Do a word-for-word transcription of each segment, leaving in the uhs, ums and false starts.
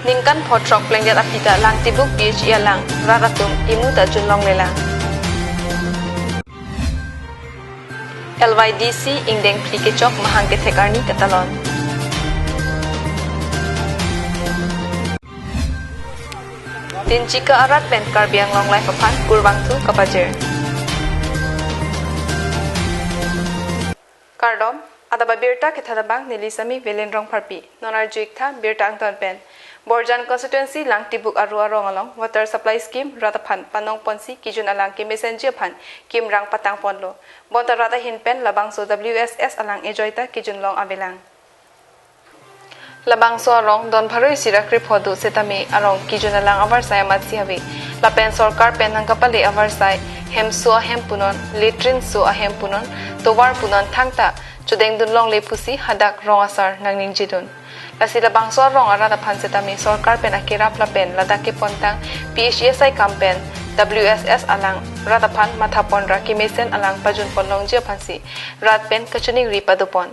Ningkan pho throk plengdet aphi ta Langtibuk P H E alang rat atum imu ta junlonglelang. L Y D C ingdeng phli kechok mahang kethek arni katalon. Tinchika arat pen Karbi Anglong Live aphan kurvangthu kapajir. Kardom, adap abirta kethan abang neli Sami Velen Rongpharpi. Non arju-ik tha birta angton pen. Borjan constituency Langtibuk Aru arong along water supply scheme rat aphan panong ponsi kejun alang kemesenji aphan kimrang patang ponlo. Bonta rat ahin pen labangso W S S alang ejoi ta kejun long avelang. Labangso arong don pharo isi ra krepho do setame arong kejun alang avarsai amatsi ave. Lapen sorkar pen nangkapale avarsai hemso ahem punon, latrine so ahem punon, tovar punon thangta chodengdun longle pusi hadak rong asar nangningjedun. Lasi labangso arong arat aphan setame sorkar pen akerap lapen ladak kepontang P H E asai kam pen W S S alang rat aphan matha ponra kemesen alang pajun pon longji aphansi rat pen kachiningri padopon.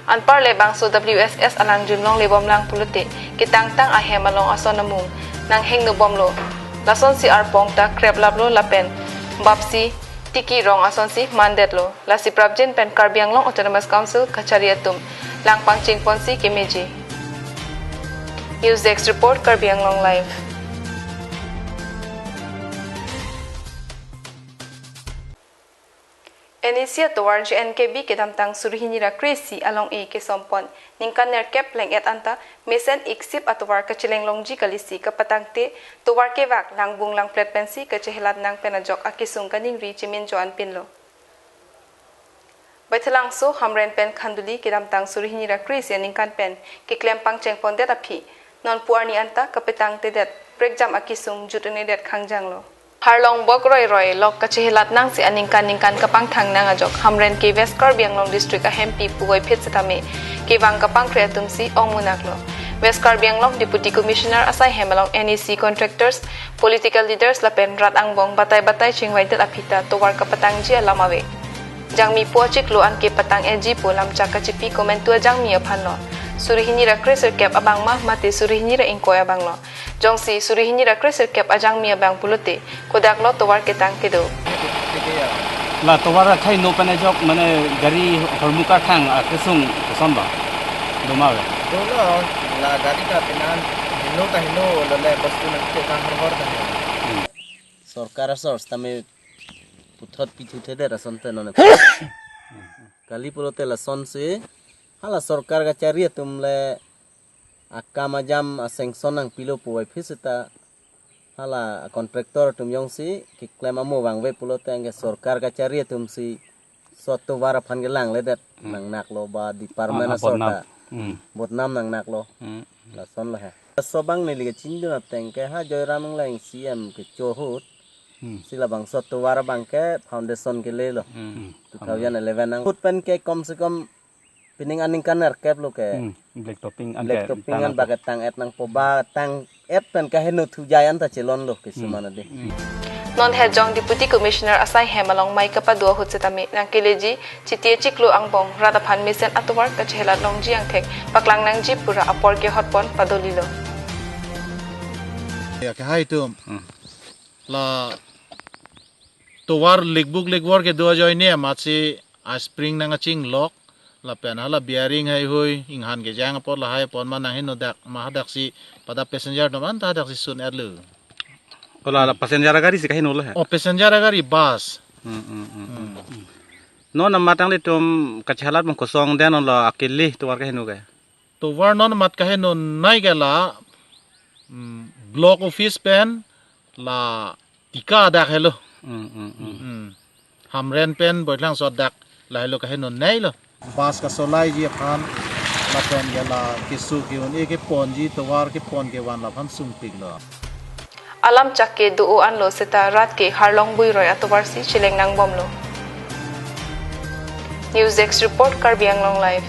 Anparle bangso W S S alang junlongle bomlang pulote ketangtang ahem along ason amung nanghingno bomlo. Lasonsi arpong ta kreplaplo lapen bapsi tiki rong asonsi mandetlo. Lasi prapjin pen Karbi Anglong Autonomous Council kachari atum lang pangcheng ponsi kemeji. News Desk Report, Karbi Anglong Live. N E C atovar J N K B kedamtang suri hini ra kre-isi along-e kesompon ningkan nerkep plengdet anta mesen iksip atovar kacheleng longji kalisi kapatangte tovar kevak langbung langplet pensi kachehelat nang pen ajok akesung kaningri chimin jo-an pinlo. Baithalangso, Hamren pen Khanduli kedamtang suri hini ra kre-isi aningkan pen keklem pangcheng pondet aphi nonpu arni anta kapatangtedet prekjam akesung jut un-edet khangjanglo. Harlong bok roi roi lok kachehelat nangsi aningkan ningkan kapangthang nang ajok Hamren ke West Karbi Anglong District ahempi puvoiphit setame kevang kapangkre atumsi ongmunaklo. West Karbi Anglong Deputy Commissioner asai hem along N E C contractors, political leaders lapen rat angbong batai batai chingvaidet aphi ta tovar kapatangji alam ave. Jangmi po achiklo anke patang-etji pu lamchak kachipi komantu ajangmi aphanlo. Suri hini ra kre-sirkep abang ma mate suri hini ra ingkoi abanglo. Jongsi suri hini ra kre-sirkep ajangmi abang pulote kodaklo tovar ketang kedo. La tovar akhai no pen ajok mane gari hormuka thang akesung koson ba? Doma ave. Dolo, la gari ta penan hino ta hino lole bostu nangketang horhor ta hino. Hmm. Sorkar asor setame puthot pithuthedet asonte non. Kali pulote lasonsi hala sorkar kachari atum le akam ajam a-sanction nangpilo puvoiphit seta hala contractor atum jongsi keklem amo vangve pulote anke sorkar kachari atumsi so tovar aphan kelangledet, hmm, nangnaklo ba department, aha, asor ta, hmm, bodnam nangnaklo. Hmm. Lason lo he. So abang neli kachingdun ateng ke ha Joyram Engleng C M kecho ahut, hmm, si labangso tovar abang ke foundation kelelo. Hmm. Two thousand eleven nang. Ahut pen ke kom se kom pining aningkan nerkep lo ke. Hmm. Black topping an, black topping an ba ketang-et nangpo ba tang-et pen kaheno thujai anta chelonlo ke, hmm, sumana de. Hmm. Non hejong Deputy Commissioner asai hem along mai kapado ahut setame nangkeleji chiti achiklo angbong rat aphan mesen atovar kachehelat longji angthek paklang nangji pura apor kehot pon padolilo. Ya, ke hai tu. Hmm. La tovar likbuk likwor kedo ajoine amatsi a-spring nangkachinglok lapen hala bearing haihui inghan kejang apot lahai apot ma nangheno dak ma hadaksi pada passenger atum anta hadaksi sun-etlo. Ola la passenger agari si kahenolo he? Oh, passenger agari, bus. Hmm, hmm, hmm, hmm. Hmm. Non amat nanglitum kachehelat abang kosong den, non la akele tovar kaheno ke? Tovar non amat kaheno nei ke la, mm, block office pen la Tika adak helo. Hmm, hmm, hmm. Hmm. Hamren pen Baithalangso adak lahelo kaheno neilo. Bus kasolaiji aphan lapen ke la keso ke-un-e keponji, tovar kepon kevan la aphan sungpiklo. Alam chak ke do-o anlo seta rat ke harlong buiroi atovarsi cheleng nangbomlo. News Desk Report, Karbi Anglong Live.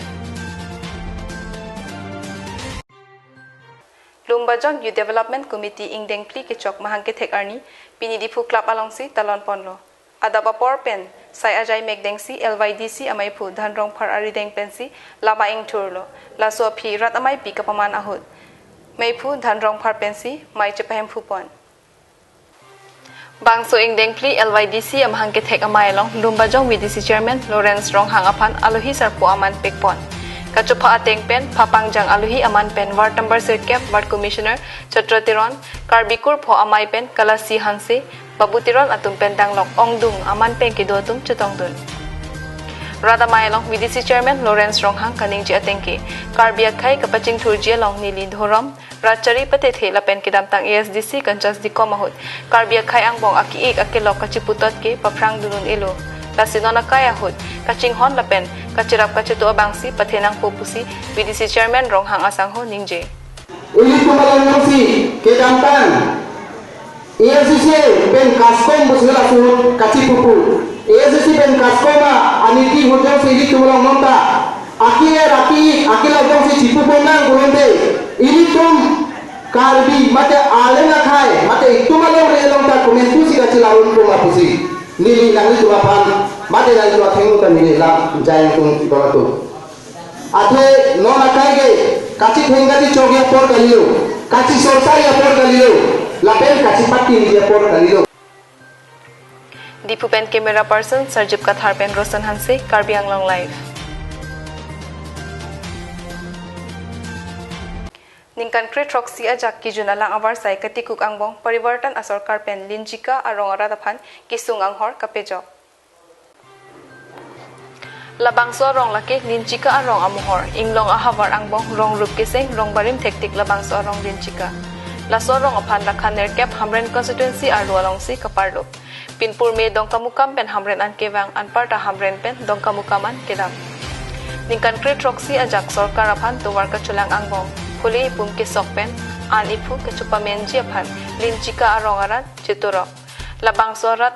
Lumbajong Youth Development Committee ingdeng phli kechok mahang kethek arni pini Diphu Club alongsi talon ponlo. Adap apor pen sai ajai mekdengsi L Y D C amaiphu Dhan Rongphar arideng pensi lama ingthurlo. Laso aphi rat amaipi kapaman ahut Meiphu Dhan Rongphar pensi mei chepahemphu pon. Bangso ingdeng phli L Y D C amahang kethek amei along Lumbajong V D C Chairman Lawrence Ronghang aphan alohi sarpo aman pekpon. Kachopha ateng pen Phapangjang alohi aman pen Ward number sirkep Ward Commissioner Chatra Teron, Karbi Kurpho amei pen Kalasi Hanse, Babu Teron atum pen danglok ongdung aman pen kedo atum chetongdun. Rat amei along V D C Chairman Lawrence Ronghang kaningje ateng ke, Karbi akhei kapachingthurji along neli dhorom, rat chari patethe lapen kedamtang A S D C Kanchas Dikom ahut Karbi akhei angbong ake-ik akelok kachiputot ke paphrang dunun elo. Lasi non akai ahut kachinghon lapen kachirap kacheto abangsi pathenangpo pusi V D C Chairman Ronghang asangho ningje. Ilitum along si kedamtang A S D C pen kaskom busela suhut kachipupu. A S D C pen kaskom a aniti hujong si ilitum along nonta aki er aki akelok jongsi chipupo nang kurunte, ilitum Karbi mate alen akhei mate itum alongri along ta komantu si kachilarun puma pusi neli nanglitum aphan mate nanglitum athengno ta neli lam jai tung donato. Athe non akai ke kachitheng kachichok apor kalilo, kachisorsai apor kalilo, lapen kachipatin apor kalilo. Diphu pen camera person Sarjip Kathar pen Rosan Hanse, Karbi Anglong Live. Ningkan kre throksi ajak kijun alang avarsai katikuk angbong Parivartan asorkar pen Linchika arong arat aphan kesung anghor kapejok. Labangso arong lake Linchika arong amohor, inglong ahavar angbong rong rup keseng rong barim thektik labangso arong Linchika. Laso arong aphan lakhan nerkep Hamren constituency arlo alongsi kaparlo. Pinpur me Dongkamukam pen Hamren an kevang, anparta Hamren pen Dongkamukam an kedam. Ningkan kre throksi ajak sorkar aphan tovar kachelang angbong, khuli ipum kesok pen an iphu kachopamenji aphan Linchika arong arat chetorok. Labangso arat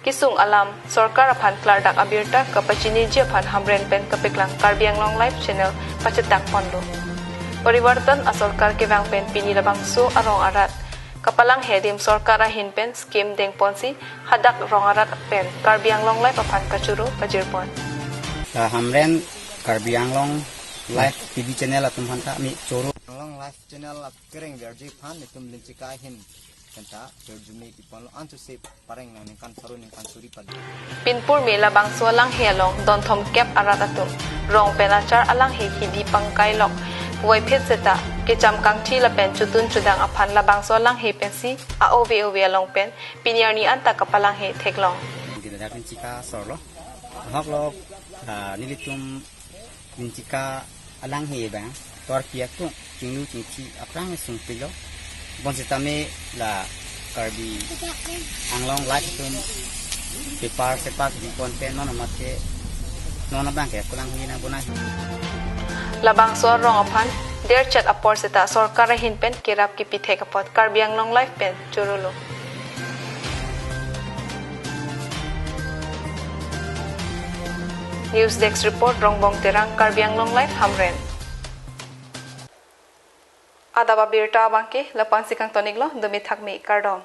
kesung alam sorkar aphan klardak abirta kapachiniji aphan Hamren pen kapeklang Karbi Anglong Live Channel pachetak ponlo. Parivartan asorkar kevang pen pini labangso arong arat kapalanghe adim sorkar ahin pen scheme dengponsi hadak rong arat pen Karbi Anglong Live aphan kachoro pajirpon. Ta Hamren Karbi Anglong Live T V channel atum aphan ta me choro. Anglong Live Channel akereng verji aphan itum Linchika ahin penta verjumi piponlo anchose pareng nang ningkan pharo ningkan suri padu. Pinpur me labangso alanghe along donthom kep arat atum rong pen achar alanghe hidi pangkailok puvoiphit seta kecham kangthi lapen chotun chodang aphan labangso alanghe pensi a-ove ove along pen pini arni anta kapalanghe theklong. Dina dak Linchika sorlo. Ahok lo, ah, nelitum Linchika alanghe abang torpi atum chinglu chingthi aphrang sungpilo. Bonsitame la Karbi Anglong Live atum paper sepak dipon pen non amat ke non abang ke kulang hina bunai. Labangso arong aphan derchet apor seta sorkar ahin pen kerap kipithek apot Karbi Anglong Live pen chorolo. News Desk Report, Rongbong Terang, Karbi Anglong Live, Hamren. Adap abirta abangke lapu-ansi kangton-iklo, dome thakme, kardom.